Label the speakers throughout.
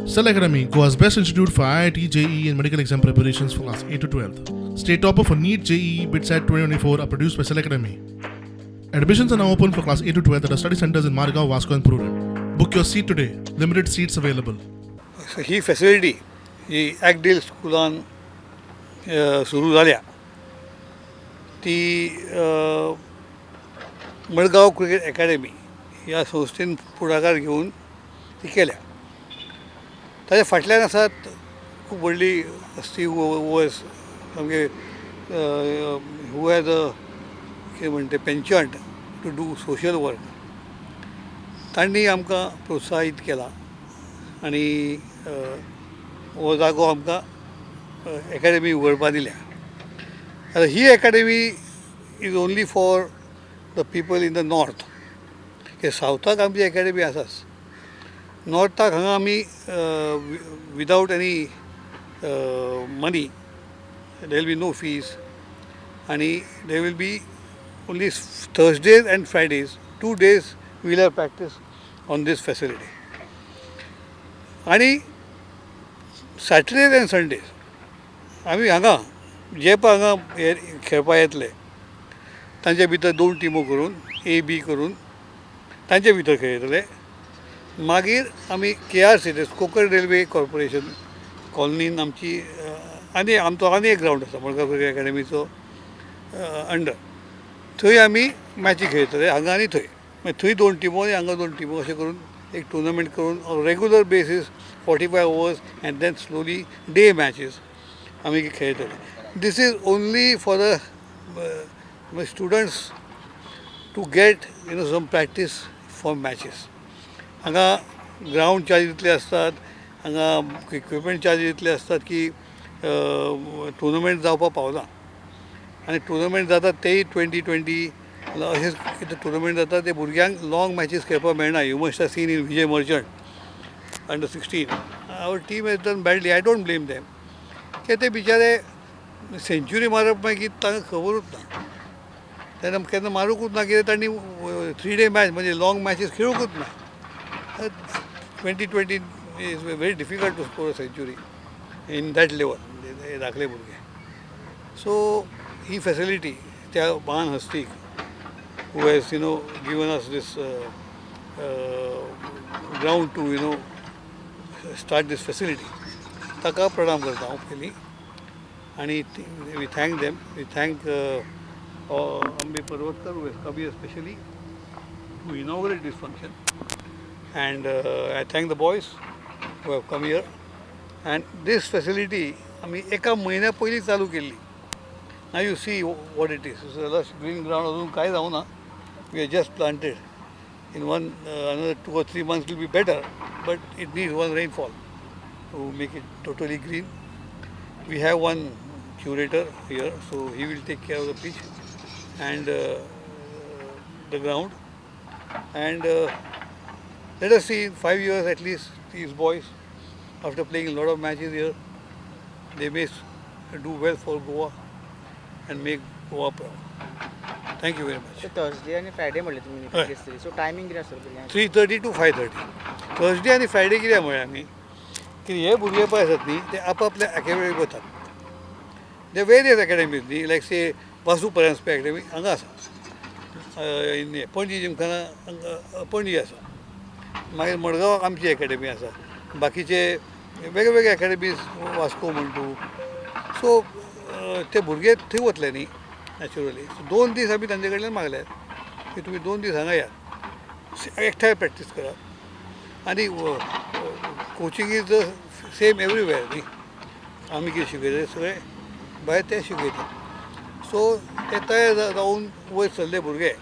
Speaker 1: Cell Academy, Goa's best institute for IIT, JEE, and medical exam preparations for class 8 to 12. State topper for NEET, JEE, BITSAT 2024 are produced by Cell Academy. Admissions are now open for class 8 to 12 at our study centers in Margao, Vasco, and Prudent. Book your seat today. Limited seats available.
Speaker 2: He facility he ॲकडेल स्कुलान सुरू जाल्या ती Madgaon cricket academy ह्या संस्थेन फुडाकार घेवन ती केल्या. ताच्या फाटल्यान आसात खूब व्हडली हस्ती वॉज सामके who has अ कितें म्हणटा penchant to do social work. तांणी आमकां प्रोत्साहीत केला आनी हो जागो आमकां एकाडेमी उगडपा दिल्या. आतां ही academy is only for the people in the north. की सावथाक आमची एकाडेमी आसाच. नॉर्थाक हांगा आमी without any money, there will be no fees आनी there will be only Thursdays and Fridays, 2 days we'll have practice on this facility. आणि सॅटर्डेज and Sundays आमी हांगा जे पळय हांगा हे खेळपा येतले तांचे भितर दोन टिमो करून, ए बी करून तांचे भितर खेळयतले. मागीर आमी केआरसी, कोंकण रेल्वे कॉर्पोरेशन कॉलनीन आमची आनी आमचो आनी एक ग्रावंड आसा मडगांव क्रिकेट एकाडेमीचो अंडर, थंय आमी मॅची खेळयतले हांगा आनी थंय. मागीर थंय दोन टिमो आनी हांगा दोन टिमो अशें करून एक टुर्नामेंट करून regular basis 45 overs and then slowly day matches आमी खेळयतले. This is only for the students to get some practice for matches. हांगा ग्रावंड चार्जीस इतले आसतात, हांगा इक्विपमेंट चार्जीस इतले आसतात की टुर्नामेंट जावपाक पावना आनी टुर्नामेंट जातात तेय 20-20 अशेंच कितें टुर्नामेंट जाता. ते भुरग्यांक लाँग मॅचीस खेळपाक मेळना. You must have seen in Vijay Merchant under 16, our team has done badly. I don't blame them कित्याक ते बिचारे सेंच्युरी मारप मागीर तांकां खबरूच ना. तेन्ना केन्ना मारुंकूच ना कित्याक तांणी थ्री डे मॅच म्हणजे लाँग मॅचीस खेळुंकूच ना. 20-20 is very difficult to score a century in that level म्हणजे धाकले भुरगे. सो ही फॅसिलिटी त्या महान हस्तीक who has given us this ground to start this facility, ताका प्रणाम करता हांव पयलीं आनी we thank them. We thank Ambe Parvatkar, who has come here specially to inaugurate this function, and I thank the boys who have come here. And this facility आमी एका म्हयन्या पयलीं चालू केल्ली. Now you see what it is. It's a lush green ground. अजून कांय जावना. We are just planted. In one another 2 or 3 months will be better, but it needs one rainfall to make it totally green. We have one curator here, so he will take care of the pitch and the ground. And let us see in 5 years at least these boys, after playing a lot of matches here, they may do well for Goa and make Goa proud. Thank you very much.
Speaker 3: So Thursday आनी Friday म्हणले तुमी
Speaker 2: हय.
Speaker 3: आसतली. So timing कितें आसतलो भुरग्यांक?
Speaker 2: 3:30 to 5:30 Thursday आनी Friday. कित्याक म्हळें आमी की हे भुरगे पळय आसात न्ही, ते आपापल्या अकॅडमीक वतात. ते वेरियस अकॅडमीज न्ही, लायक से वासू परांजपे अकॅडमी हांगा आसा, इन पणजी जिमखाना हांगा पणजी आसा, मागीर मडगांवाक आमची अकॅडमी आसा, बाकीचे वेगळे वेगळे अकॅडमीज वास्को म्हण तूं. सो ते भुरगे थंय वतले न्ही नॅचरली. सो 2 दीस आमी तांचे कडल्यान मागल्यात की तुमी 2 दीस हांगा यात, एकठांय प्रॅक्टीस करात. आनी coaching is the same everywhere न्ही. आमी कितें शिकयता सगळें भायर तें शिकयतात. सो ते तयार जावन वयर सरले भुरगे,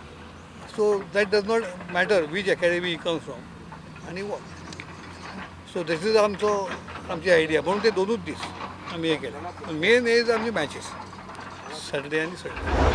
Speaker 2: so that does not matter which academy comes from आनी what. So this is आमचो आमची आयडिया म्हणून ते दोनूच दीस आमी हें केलें. मेन is आमची मॅचीस सॅटर्डे आनी संडे.